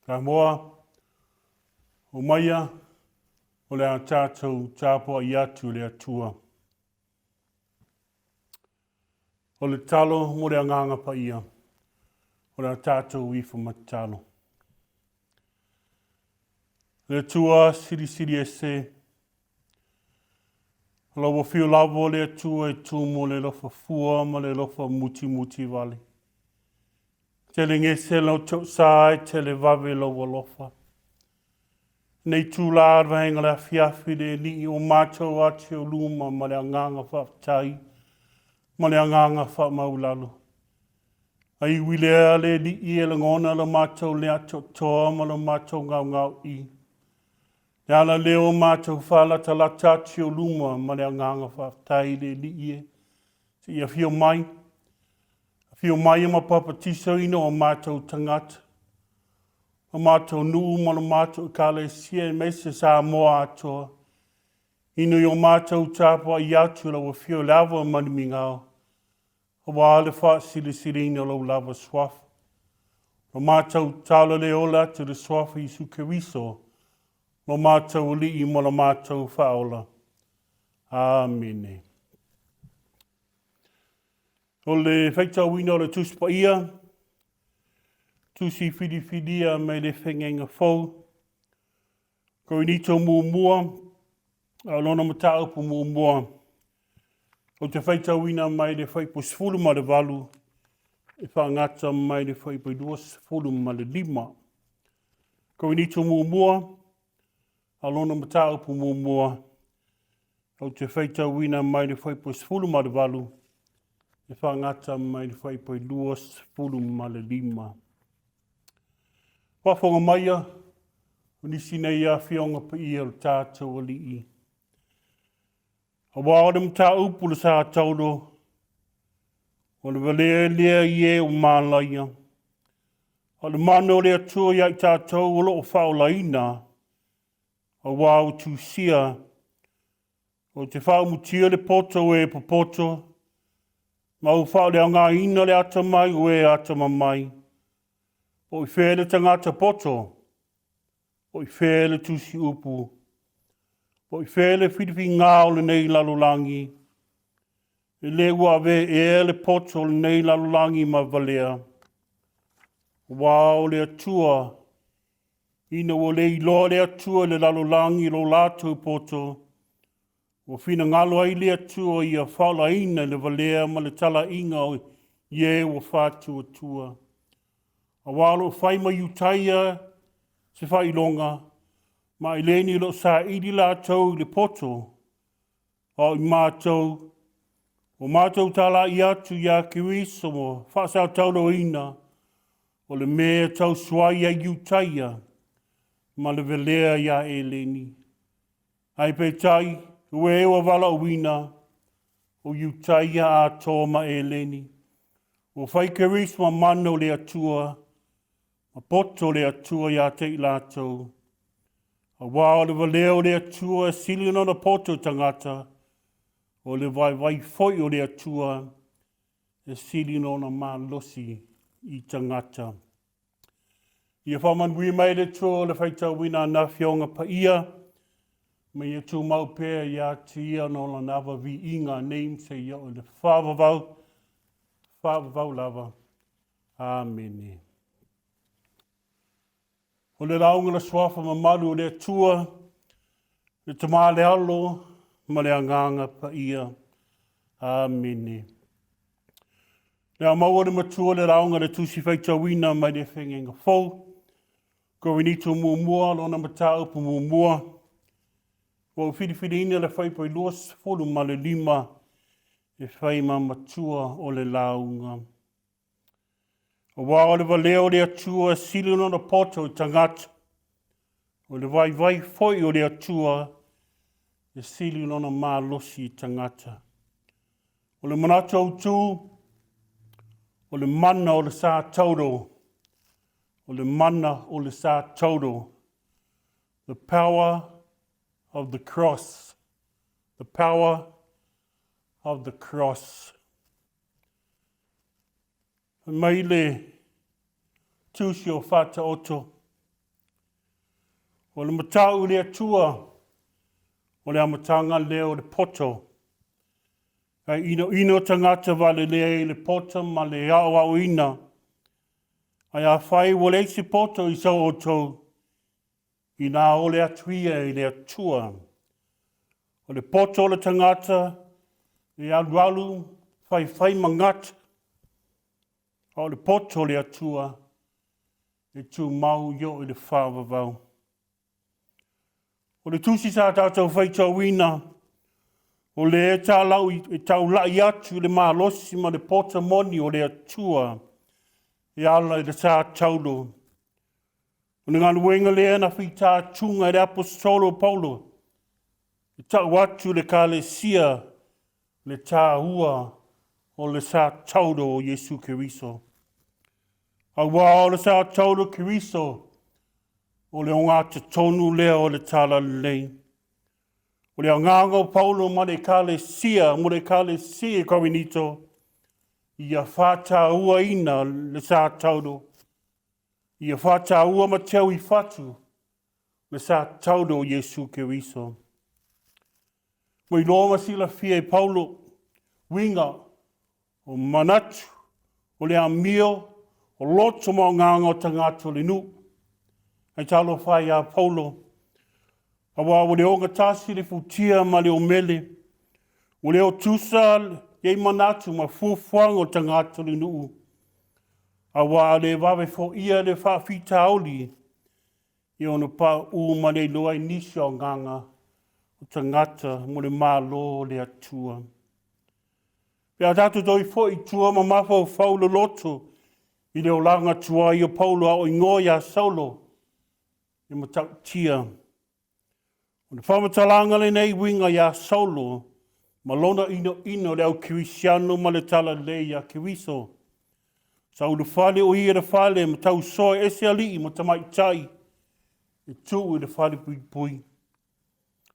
Samoa, omaia o le a tatou tapuai atu i le Atua. O le talo mo le Agaga Paia, o le a tatou ifo ma tatalo. Le Atua silisili ese, o lau afio lava o le Atua e tumu le alofa fua ma le alofa mutimuti vale. Tele gese lau tausa e tele vave lou alofa. Nei itula o le vaega o le afiafi le Alii o matou atu i luma ma le agaga faafetai ma le agaga faamaulalo. Ai ui lea le Alii e lagona lo matou le atoatoa ma lo matou gaogao'i. Le ala lea o matou faalatalata atu i luma ma le agaga faafetai le Alii e. Seia afio mai, afio mai e ma papatisoina o matou tagata, o matou nuu ma lo matou ekalesia aemaise Samoa atoa. Ina i o matou tapuai atu i lau afio i le ava ma le migao, aua le faasilisiliina o lou lava suafa. Lo matou tala le ola atu i le suafa Iesu Keriso, lo matou Alii ma lo matou Faaola. Amene. O le faitauina o le Tusi Paia, Tusi filifilia mai le Feagaiga Fou, Korinito muamua, a o lona mataupu muamua, ou te faitauina mai le fuaiupu 18 e faagata mai le fuaiupu 25. Korinito muamua, a o lona mataupu muamua, ou te faitauina mai le fuaiupu 18 e faagata mai le fuaiupu 25. Faafofoga maia, o nisi nei afioga paia o le tatou Alii. Aua o le mataupu le sa taulo, o le valea lea i e o malaia. O le mana o le Atua ia i tatou o lo o faaolaina, aua ua tusia, ou te faaumutia le poto o e popoto, ma ou faaleaogaina le atamai o e atamamai. Po o i fea le tagata poto, po o i fea le tusi upu, po o i fea le filifiga o lenei lalolagi, e le ua avea ea le poto o lenei lalolagi ma valea, aua o le Atua, ina ua le iloa le Atua i le lalolagi i lo latou poto, ua finagalo ai le Atua ia faaolaina i le valea ma le talaiga o ie ua faatuatua. Aua o lo o fai ma Iutaia se faailoga, ma e le ni o lo o saili latou i le poto, a o i matou, ua matou talai atu ia Keriso ua faasataurauina, o le mea e tausuai ai Iutaia ma le velea ia Eleni. Ae peitai, o e ua valaauina, o Iutaia atoa ma Eleni, ua fai Keriso ma mana o le Atua, ma poto o le Atua ia te i latou. Aua o le valea o le Atua e sili ona ona poto i tagata, o le vaivai foi o le Atua e sili ona ona malosi i tagata. Ia faamanuia mai le Atua o le faitauina a na afioga paia, ma ia tumau pea ia te ia ona o lana ava viiga nei ma seia oo i le faavavau, faavavau lava. Amene. O le lauga la suafa mamalu o le Atua, le Tama le Alo ma le Agaga Paia. Amene. Le a maua le matua le lauga le tusi faitauina mai le Feagaiga Fou, Korinito muamua, lona mataupu muamua, ua ou filifiliina le fuaiupu 25 e fai ma matua o le lauga. Aua o le valea o le Atua e sili ona poto i tagata, o le vaivai foi o le Atua e sili lona malosi i tagata. O le manatu autu, o le mana o le sa tauro, o le mana o le sa tauro, the power of the cross, the power of the cross. Fai mai le tusi o Faataoto. O le matau i le Atua, o le amataga lea o le poto. Ae inoino tagata valelea i le poto ma le aoaoina. Ae afai ua leai se poto i so outou, inā ole atu ia i le Atua. O le poto o le tagata e alualu faifai magata, a o le poto o le Atua e tumau i oo i le faavavau. O le tusi sa tatou faitauina, o lea e taulai atu le malosi ma le poto moni o le Atua e ala i le sa taulo. O le galuega lea na fitaituga e le Aposetolo o Paulo e tau atu i le Ekalesia le taua o le sa taulo o Iesu Keriso. Aua o le sa taulo Keriso, o le ogatotonu lea o le Talalelei. O le agaga o Paulo ma le Ekalesia, mo le Ekalesia i Korinito, ia faatauaina le sa taulo, ia faataua ma teu i fatu le sa taulo o Iesu Keriso. Ua iloa ma silafia e Paulo uiga o manatu, o le amio, o loto ma agaga o tagata o le nuu. Ae talofa e ia Paulo, aua ua le ogatasi le futia ma le omele, ua le otusa nei manatu ma fuafuaga o tagata o le nuu, aua a le vave foia le faafitauli, e ono pauu ma le iloa ai nisi o agaga o tagata mo le Malo o le Atua. Pe a tatou toe foi i tua ma mafaufau loloto i le olaga tuai o Paulo a o igoa ia Saulo e matautia. O le faamatalaga lenei uiga ia Saulo ma lona inoino i le au kerisiano ma le talalelei ia Keriso. Sa ulufale o ia i le fale ma tausoa ese alii ma tamaitai e tuu i le fale puipui.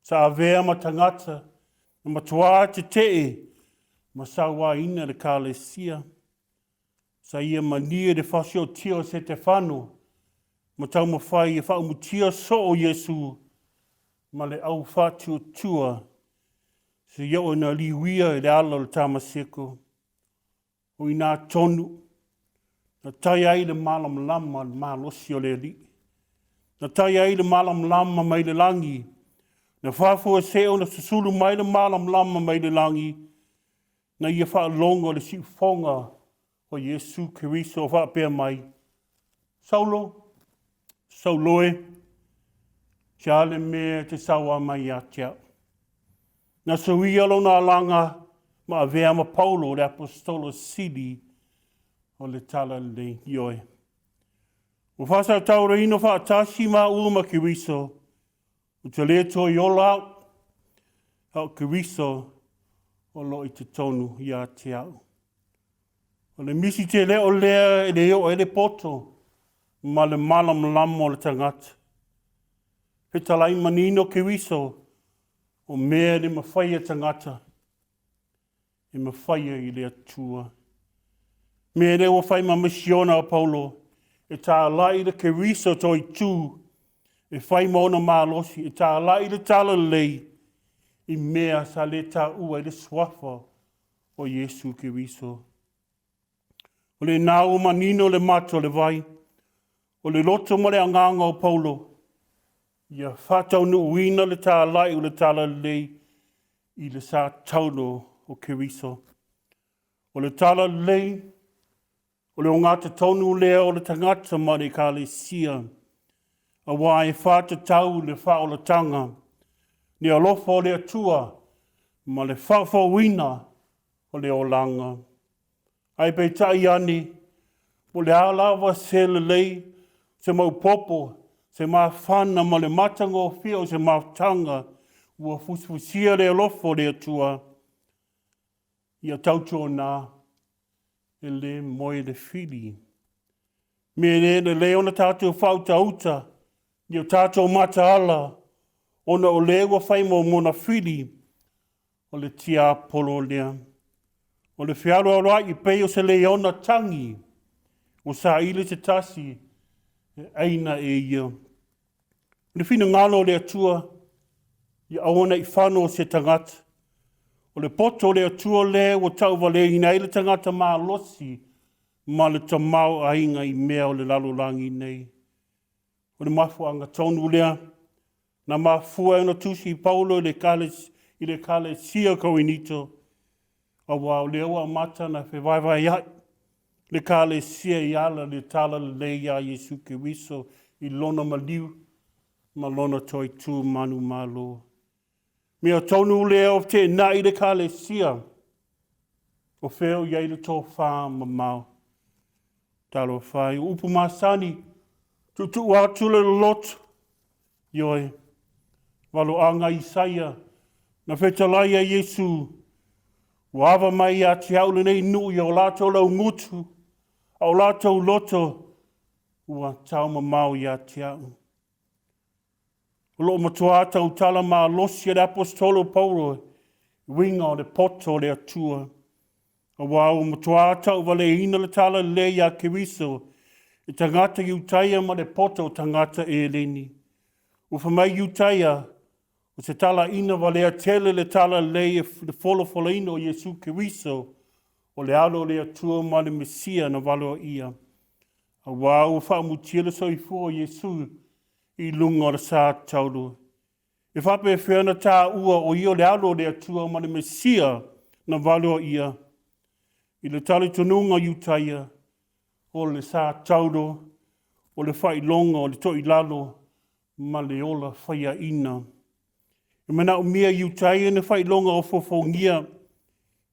Sa avea ma tagata na matuā tetee ma sauaina le Ekalesia. Sa ia malie le fasiotia o Setefano ma taumafai e faaumutia soo Iesu ma le au faatuatua seia oo ina liuia i le ala o le Tamaseko. O i ina tonu na tai ai le malamalama le malosi o le Alii. Na tai ai le malamalama mai le lagi. Na faafuasei ona susulu mai le malamalama mai le lagi na ia faalogo le siufofoga o Iesu Keriso o faapea mai, Saulo, Saulo e, se a le mea e te saua mai ia te au? Na suia lona alaga ma avea ma Paulo le aposetolo sili o le Talalelei. Ioe. Ua faasatauraina faatasi maua ma Keriso, ou te le toe ola au, a o Keriso o lo o i totonu ia te au. O le misi tele o lea e le oo ai le poto ma le malamalama o le tagata. Fetalai manino Keriso o mea e le mafai e tagata e mafai ai i le Atua. Mea lea ua fai ma misiona a Paulo e tālai le Keriso toitū e fai ma ona malosi, e tālai le talalelei i mea sa le taua ai le suafa o Iesu Keriso. O lena ua manino le mata o le vai, o le loto ma le agaga o Paulo, ia faataunuuina le tālai o le talalelei i le sa taulo o Keriso. O le talalelei, o le ogatotonu lea o le tagata ma le Ekalesia, aua e faatatau le faaolataga, le alofa o le Atua ma le faafouina o le olaga. Ae peitai ane, po o le a lava se lelei, se maopoopo, se mafana ma le matagofie o se mafutaga ua fusifusia le alofa o le Atua, ia tautuana e le moe le fili. Me le lelei ona tatou faautauta i o tatou mataala ona o le ua fai mo mona fili o le tiapolo lea. O le fealoaloai e pei o se leiona tagi ua saili se tasi e aina e ia. O le finagalo o le Atua, ia aua ne i fano se tagata. O le poto o le Atua lea ua tauvaleina ai le tagata malosi ma le tamaoaiga i mea o le lalolagi nei. O le mafuaaga tonu lea na mafua ai ona tusi Paulo i le Ekalesia o Korinito, aua o lea ua amata ona fevaevaea'i le Ekalesia i ala le talalelei iā Iesu Keriso i lona maliu ma lona toe tu manumalo. Mea tonu lea o feteenai le Ekalesia, o fea o i ai le tofa mamao. Talofa e, o upu masani, tuutuu atu le loloto, Ioe, valoaga Isaia, na fetalai ai Iesu, ua ava mai ia te au lenei nuu i o latou laugutu, a o latou loto ua taumamao ia te au. O lo o matuā tautala malosi e le Aposetolo Paulo i uiga o le poto o le Atua, aua ua matuā tauvaleina le talalelei iā Keriso e tagata Iutaia ma le poto o tagata Eleni. Ua fai mai Iutaia, o se talaiina valea tele le talalelei e le folafolaina o Iesu Keriso, o le Alo o le Atua ma le Mesia na valoaia. Aua ua faamutia le soifua o Iesu i luga o le sa taulu. E faapefea ona taua o ia o le Alo o le Atua ma le Mesia na valoaia? I le talitonuga o Iutaia, o le sa taulu, o le faailoga o le toilalo ma le ola faiaina. E manaomia e Iutaia ni faailoga ofoofogia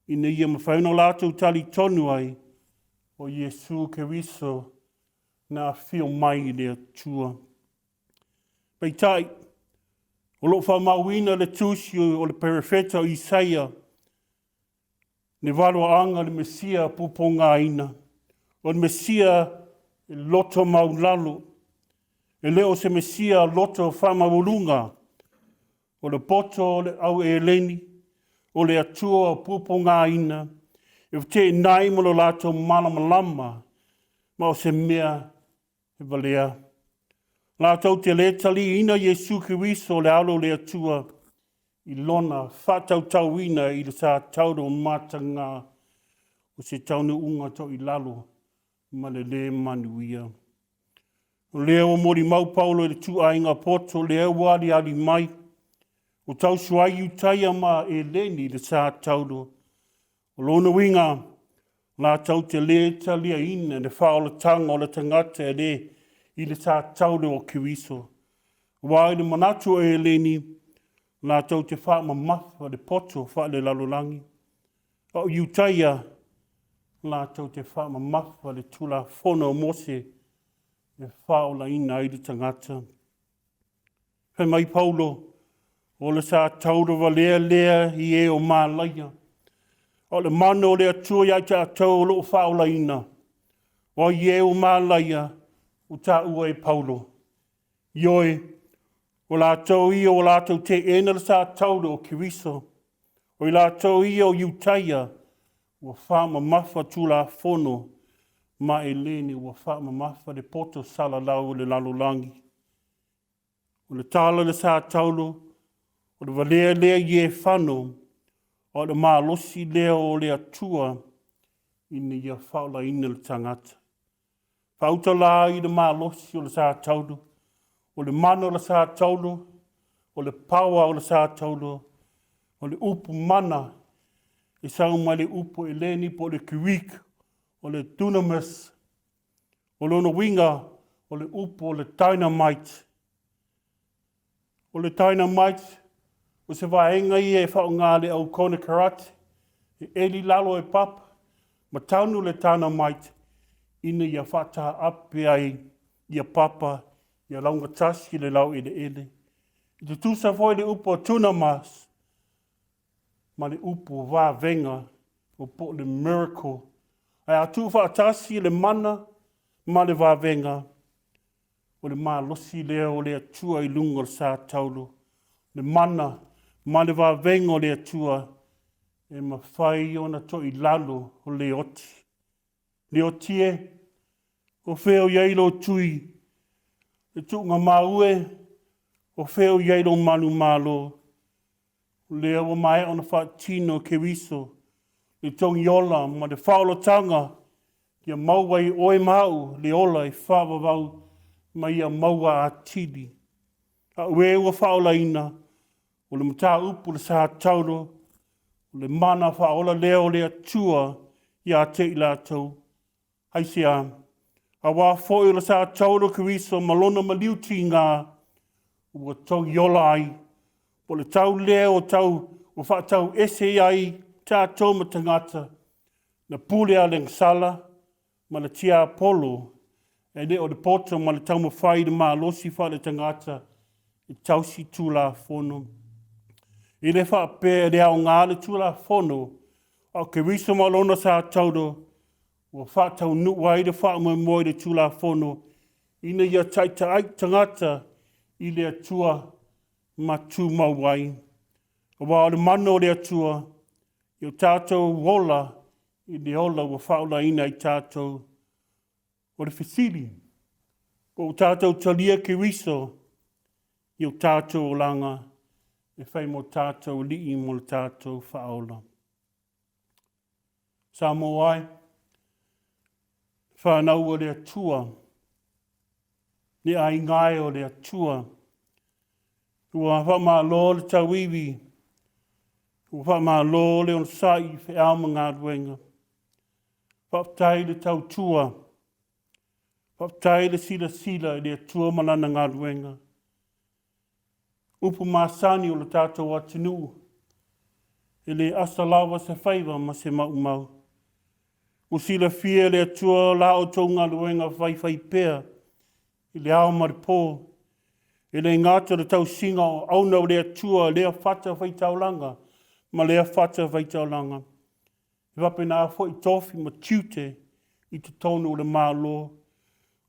ina ia mafai ona latou talitonu ai o Iesu Keriso na afio mai i le Atua. Peitai, o lo o faamauina le tusi o le perofeta o Isaia, le valoaaga o le Mesia pupogaina, o le Mesia e loto maulalo, e le o se Mesia loto faamaualuga, o le poto o le au Eleni, o le Atua pupogaina, e feteenai ma lo latou malamalama, ma o se mea e valea. Latou te le taliina Iesu Keriso le Alo o le Atua i lona faatautauina i le sa tauro mataga o se taunuuga toilalo ma le lē manuia. O lea ua molimau Paulo i le ituaiga poto lea ua aliali mai, ua tausu ai Iutaia ma Eleni i le sa tauro. O lona uiga, latou te lē taliaina le faaolataga o le tagata e lē i le sa tauro o Keriso. Aua i le manatu o Eleni, latou te faamamafa le poto faalelalolagi, a o Iutaia, latou te faamamafa le Tulafono a Mose e faaolaina ai le tagata. Fai mai Paulo, o le sa taulavalea lea i e o malaia, a o le mana o le Atua ia i tatou o lo o faaolaina. O ai e o malaia ua taua e Paulo? Ioe, o latou ia ua latou teena le sa taula o Keriso. O i latou ia o Iutaia ua faamamafa Tulafono ma Eleni ua faamamafa le poto salalau o le lalolagi. O le tala i le sa taulu, o le valea lea i e fano, a o le malosi lea o le Atua ina ia faaolaina le tagata. Faauta la i le malosi o le sa taulu, o le mana o le sa taulu, o le power o le sa taulu, o le upu mana e sau mai le upu Eleni po o le Greek, o le dunamis. O lona uiga, o le upu o le dynamite. O le dynamite, o se vaega ia e faaaoga le au konekarate, e eli lalo e papa, ma tanu le dynamite ina ia faataape ai ia papa ia laugatasi le laueleele. E tutusa foi le upu a dunamis ma le upu o vavega o po o le miracle. Ae a tuufaatasi le mana ma le vavega, o le malosi lea o le Atua i luga o le sa taulu, le mana ma le vavega o le Atua e mafai ona toilalo o leoti. Leoti e, o fea o i ai lou tui? Le tuuga maue. O fea o i ai lou manumalo? O lea ua maea ona faatino e Keriso le togiola ma le faaolataga ia maua ai e oe ma au le ola e faavavau ma ia maua atili. A o e ua faaolaina, o le mataupu le sa taulo, o le mana faaola lea o le Atua ia te i latou. Aisea? Aua foi o le sa taulo Keriso ma lona maliu tiga ua togiola ai, po o le tau lea o tau ua faatau ese ai tatou ma tagata na pule a le gasala ma le tiapolo, e le o le poto ma le taumafai i le malosi faaletagata e tausi Tulafono. E le faapea e le aoga le Tulafono, a o Keriso ma lona sa taulo ua faataunuu ai le faamoemoe i le Tulafono ina ia taitaai tagata i le Atua ma tumau ai. Aua o le mana o le Atua i o tatou ola i le ola ua faaolaina i tatou. O le fesili, po ua tatou talia Keriso i o tatou olaga e fai mo tatou alii mo le tatou faaola. Samoa e, fanau a le Atua, le aiga e o le Atua, ua faamalo le tauivi, ua faamalo le onosai i feau ma galuega. Faafetai le tautua, faafetai le silasila i le Atua ma lana galuega. Upu masani o le tatou atunuu, e le asa lava se faiva ma se maumau. Ua silafia e le Atua la outou galuega faifaipea i le ao ma le po, e le gata o le tausiga o auauna o le Atua lea fata faitaulaga ma lea fata faitaulaga. E faapena foi tofi ma tiute i totonu o le Malo.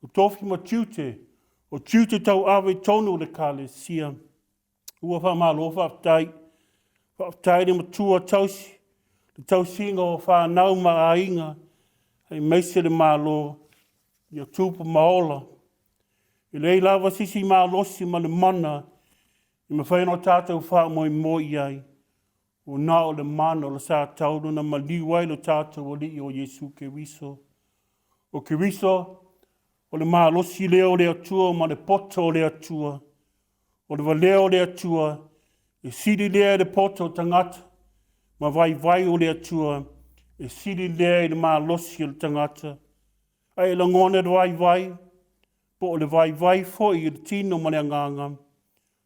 O tofi ma tiute, o tiute tauave i totonu o le Ekalesia. Ua faamalo faafetai. Faafetai le matua tausi, le tausiga o fanau ma aiga, aemaise le Malo, ia tupu ma ola. E leai lava se isi malosi ma le mana e mafai ona tatou faamoemoe i ai, ua na o le mana o le sa taulu na maliu ai lo tatou Alii o Iesu Keriso. O Keriso, o le malosi lea o le Atua ma le poto o le Atua. O le valea o le Atua, e sili lea i le poto o tagata, ma vaivai o le Atua, e sili lea i le malosi o le tagata. A e lagona le vaivai, po o le vaivai foi i le tino ma le agaga,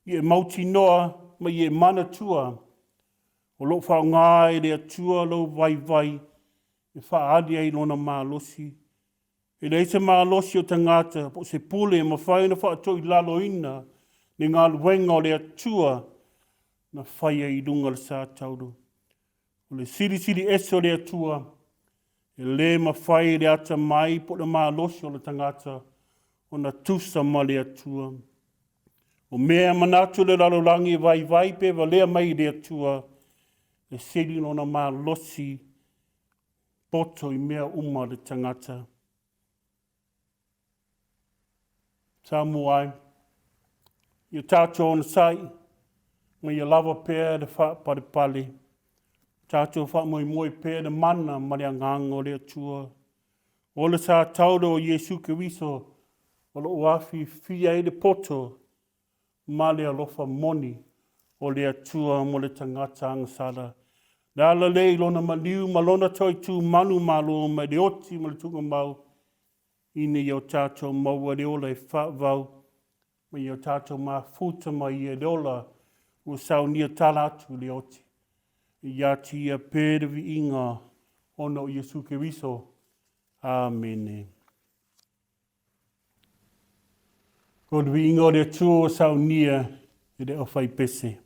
ia e mautinoa ma ia e manatua, o lo o faaaoga e le Atua lou vaivai e faaali ai lona malosi. E leai se malosi o tagata po o se pule e mafai ona faatoilaloina le galuega o le Atua na faia i luga o le sa taulu. O le silisili ese o le Atua, e le mafai e le atamai po o le malosi o le tagata ona tusa ma le Atua. O mea e manatu le lalolagi e vaivai pe valea mai i le Atua, e sili lona malosi poto i mea uma le tagata. Samoa e, ia tatou onosai ma ia lava pea le faapalepale. Tatou faamoemoe pea le mana ma le agaga o le Atua. O le sa taula o Iesu Keriso o lo o afiafia ai le poto ma le alofa moni o le Atua mo le tagata agasala. Le ala lea i lona maliu ma lona toe tu manumalo mai le oti ma le tuugamau, ina ia o tatou maua le ola e faavavau, ma ia o tatou mafuta mai ia le ola ua saunia tala atu i le oti. Ia te ia pea le viiga ona o Iesu Keriso. Amene. Ko le viiga o le Atua ua saunia e le aufaipese.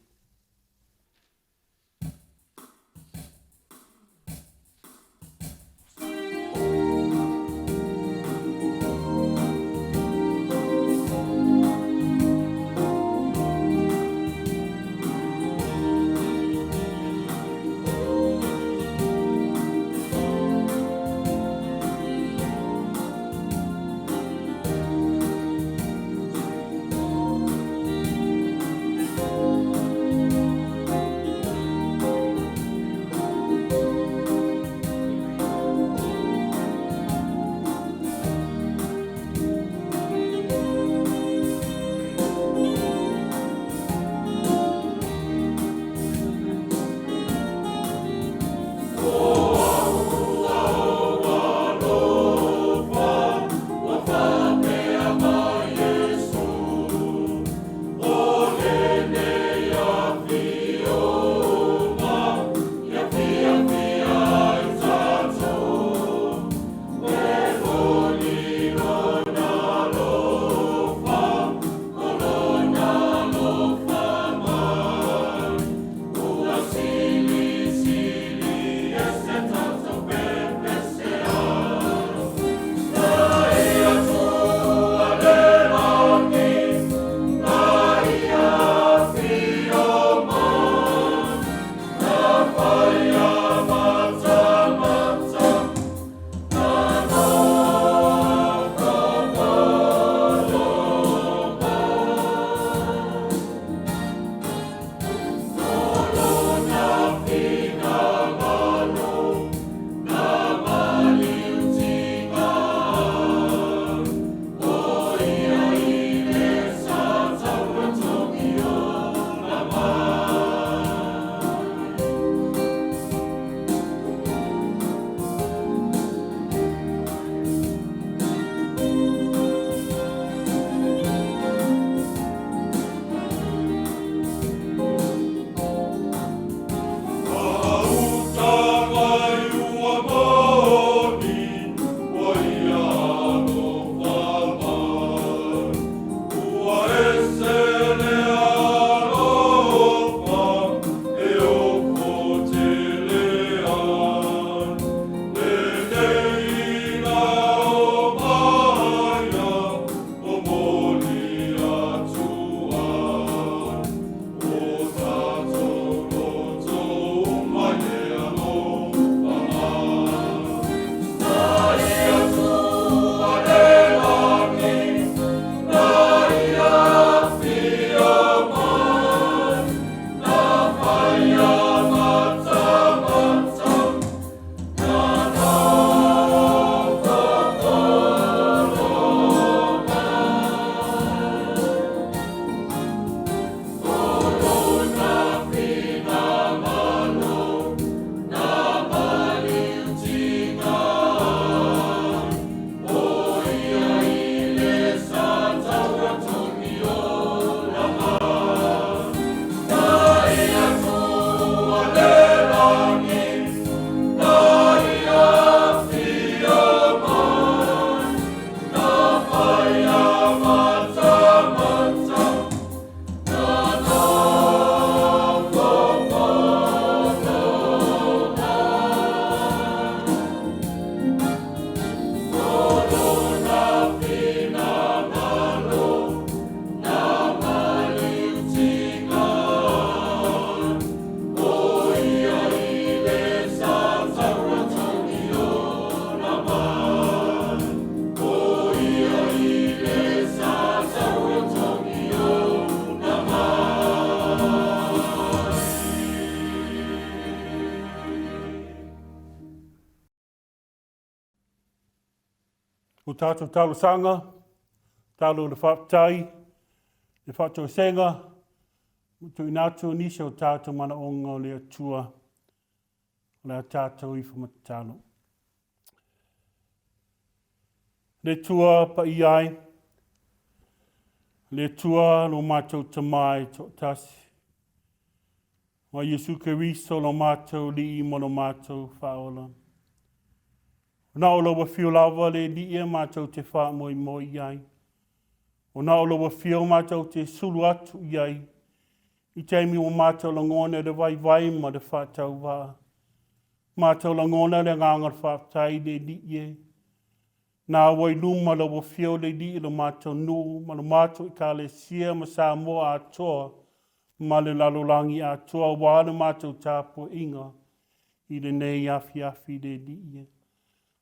tatou talosaga, talo le faafetai, le faatoesega, ma tuuina atu nisi o tatou manaoga o le Atua o le a tatou ifo ma tatalo. Le Atua paia ai, le Atua lo matou Tama e toatasi, ma Iesu Keriso lo matou Alii ma lo matou Faaola. Na o lau afio lava le Alii e matou te faamoemoe i ai. O na o lau afio matou te sulu atu i ai i taimi ua matou lagona le vaivai ma le faatauvaa. Matou lagona le agaga o le faafetai i le Alii e. Na ua i luma lau afio le Alii i lo matou nuu ma lo matou Ekalesia ma Samoa atoa ma le lalolagi atoa aua le matou tapuaiga i lenei afiafi le Alii e.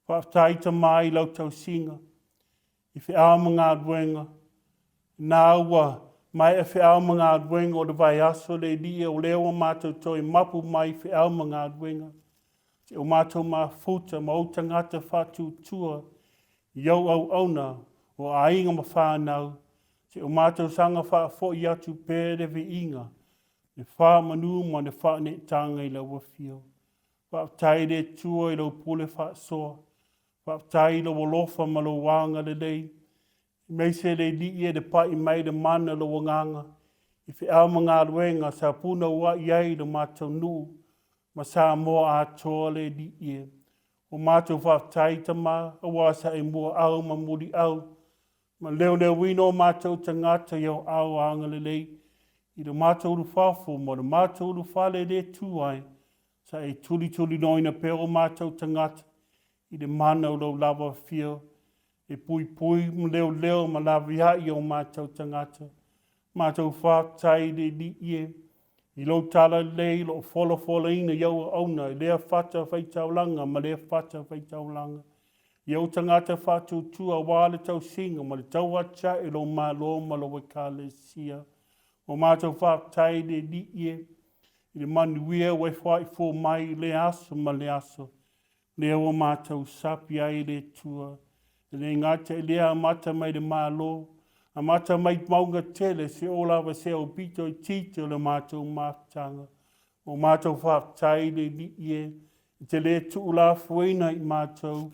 Faafetai Tama i lau tausiga, i feau ma galuega, na ua maea feau ma galuega o le vaiaso le Alii o lea ua matou toe mapu mai i feau ma galuega. Se o matou mafuta ma ou tagata faatuatua i ou auauna o aiga ma whānau, se o matou saga faafoi atu pea le viiga, le faamanu ma le faaneetaga i lau afio. Faafetai i le Atua i lau pule faasoa. Faafetai i lou alofa ma lou agalelei. Aemaise le Alii e le pai mai le mana o lou agaga i feau ma galuega sa punouai ai lo matou nuu ma Samoa atoa le Alii e. O matou faafetai Tama, aua sa e muaau ma muliau ma leoleoina o matou tagata i au ao agalelei i lo matou ulufafo ma lo matou ulufale e le tu ai, sa e tulituliloina pea o matou tagata i le mana o lou lava afio e puipui ma leoleo ma laveai o matou tagata. Matou faafetai i le Alii e, i lou talalelei o lo o folafolaina i au auauna i lea fata faitaulaga ma lea fata faitaulaga. I ou tagata faatuatua aua le tausiga ma le tauatiae i lou Malo ma lou Ekalesia. Ua matou faafetai i le Alii e, i le manuia ua e foaifua mai i lea aso ma lea aso. Lea ua matou sapi ai i le Atua. E le gata i lea amata mai le Malo, amata mai mauga tele se o lava se aupito itiiti o le matou mafutaga. Ua matou faafetai i le Alii e, i te le tuulafoaina i matou,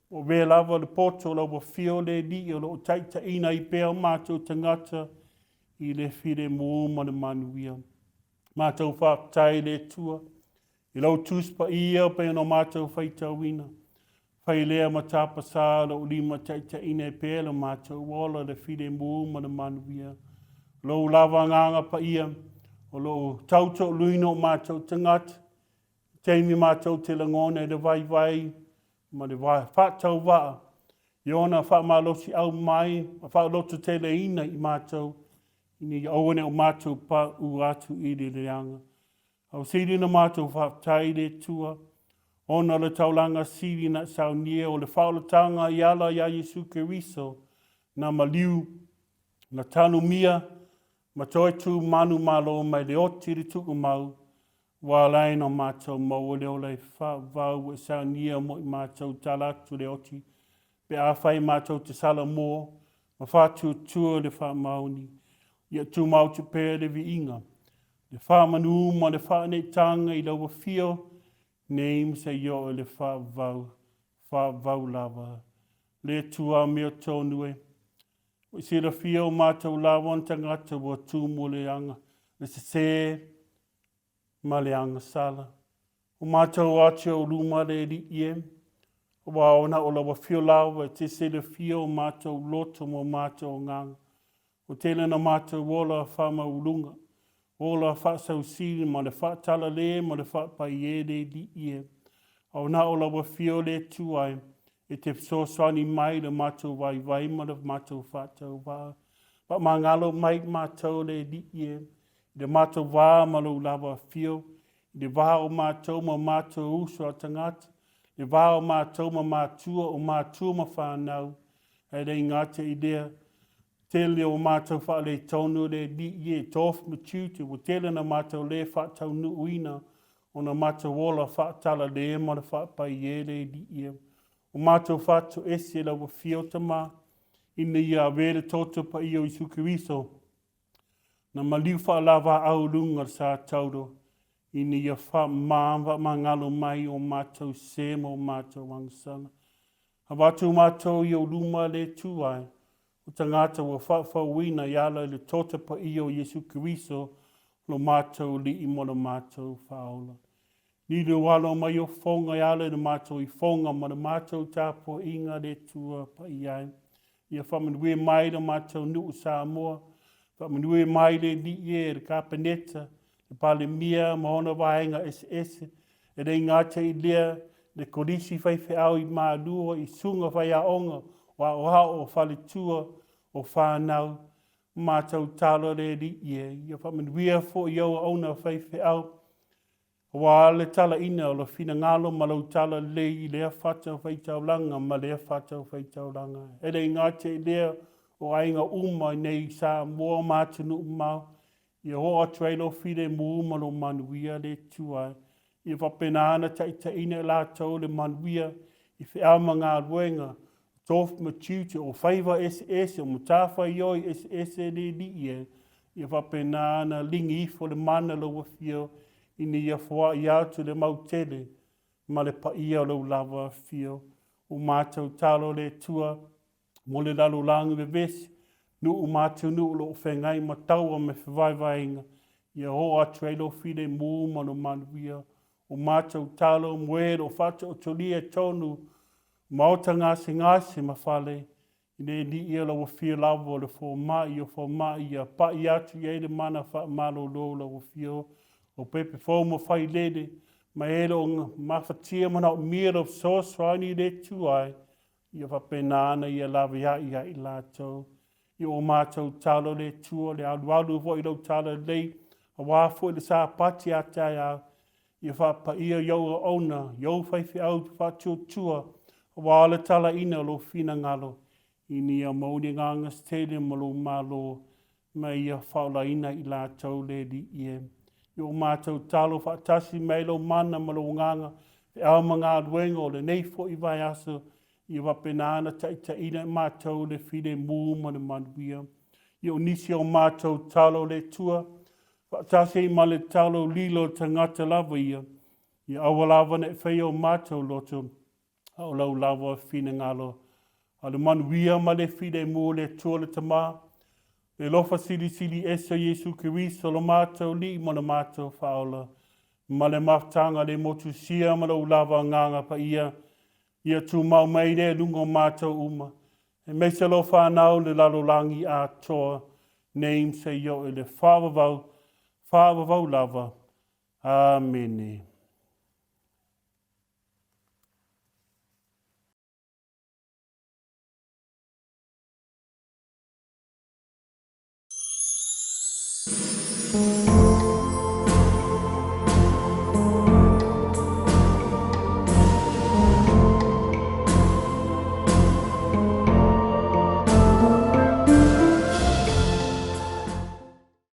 ua avea lava le poto o lau afio le Alii o lo o taitaiina ai pea o matou tagata i le filemu ma le manuia. Matou faafetai i le Atua i lau Tusi Paia pei ona matou faitauina. Fai lea ma tapasā lou lima taitaiina e pea lo matou ola le filemu ma le manuia. Lou lava agaga paia o loo tautoaluina o matou tagata i taimi matou te lagona i le vaivai ma le faatauvaa i ona faamalosiau mai ma faalototeleina i matou ina ia aua ne i o matou pauu atu i le leaga. Au sili na matou faafetai i le Atua, ona o le taulaga sili na saunia o le faaolataga i ala iā Iesu Keriso, na maliu, na tanumia, ma toe tu manumalo mai le oti i le tuumau, ua ala ai ona matou maua le ola e faavavau ua e saunia mo i matou tala atu le oti, pe afai matou te salamo ma faatuatua le faamaoni, ia tumau pea le viiga, le faamanu ma le faaneetaga i lau afio nei ma seia oo i le faavavau, faavavau lava. Le Atua amiotonu e, ua i silafia o matou lava ona tagata ua tumu le aga, le sesē ma le agasala. O matou ati o luma le Alii e, aua ona o lau afio lava e te silafia o matou loto ma o matou agaga. Ua tele na matou ola faamauuluga, ola faasausili ma le faatalale ma le faapaiē le Alii e. A o na o lau afio le Atua e, e te fesoasoani mai i le matou vaivai ma le matou faatauvaa. Faamagalo mai i matou le Alii e, i le matou va ma lou lava afio, i le va o matou ma matou uso a tagata, le va o matou ma matua, o matua ma whānau, ae le gata i lea, tele o matou faaletonu le Alii e, tofi ma tiute, ua tele na matou le faataunuuina ona matou ola faatalale ma le faapaiē le Alii e. O matou faatoese lau Afio Tama, ina ia avea le toto paia o Iesu Keriso, na maliu faalavaau i luga o le sa tauro, ina ia faamama ma faamagalo mai o matou se ma o matou agasala. Avatu matou i ou luma le tu ai, o tagata ua faafouina i ala i le toto paia o Iesu Keriso, lo matou Alii ma lo matou Faaola. Lilo alo mai o foga e ala i le matou ifoga ma le matou tapuaiga le Atua paia ai. Ia faamanuia mai lo matou nuu Samoa, faamanuia mai le Alii e, le Kapeneta, le Palemia ma ona vaega eseese, e le gata i lea, le Kolisi Faifeau i Malua, i susuga faiaoga, o aoao, o faletua, o fanau, matou talo le Alii e, ia faamanuia foi i au auauna faifeau, Aua le talaina o lo finagalo ma lou tala lelei i lea fatafaitaulaga ma lea fatafaitaulaga. E le gata i lea, o aiga uma i nei i Samoa ma atunuu mamao, ia oo atu ai lou filemu ma lou manuia le Atua e. Ia faapena ona taitaiina i latou le manuia i feau ma galuega, o tofi ma tiute, o faiva eseese, o matafaioi eseese le Alii e. Ia faapena ona ligi ifo le mana o lou afio ina ia foai atu le mautele ma le paia o lou lava afio. Ua matou talo le Atua mo le lalolagi vevesi, nuu ma atunuu o lo o feagai ma taua ma fevaevaega, ia oo atu ai lou filemu ma lou manuia. Ua matou talo mo e o lo o faataotolia i totonu maota gasegase ma fale, I le Alii o lau Afio lava o le fomai o fomai ia pai atu i ai le mana faamalolo o lau Afio o pepe fou ma failele ma e lo o mafatia manaomia lou fesoasoani i le Atua e ia faapena ana ia laveai ia i latou. I o matou talo le Atua le alualu foi i lou tala lelei aua foi le Sapati a taeao ia faapaia i ou auauna, i ou faifeau faatuatua, aua le talaina o lou finagalo, ina ia maua ni agaga se tele ma lou malo, ma ia faaolaina i latou le Alii e. I o matou talo faatasi mai lou mana ma lou agaga, feau ma galuega o lenei foi vaiaso, ia faapena ona taitaiina i matou le filemu ma le manuia. I o nisi o matou talo le Atua, Faatasi ai ma le talo lilo o le tagata lava ia, ia aua lava ne i faia o matou loto, a o lau lava finagalo. A o le manuia ma le filemu o le Atua le Tama, le alofa silisili ese o Iesu Keriso lo matou Alii ma lo matou Faaola, ma le mafutaga le motusia ma lou lava Agaga Paia, ia tumau mai lea i luga o matou uma, aemaise lou fanau le lalolagi atoa, nei seia oo i le faavavau, faavavau lava. Amene.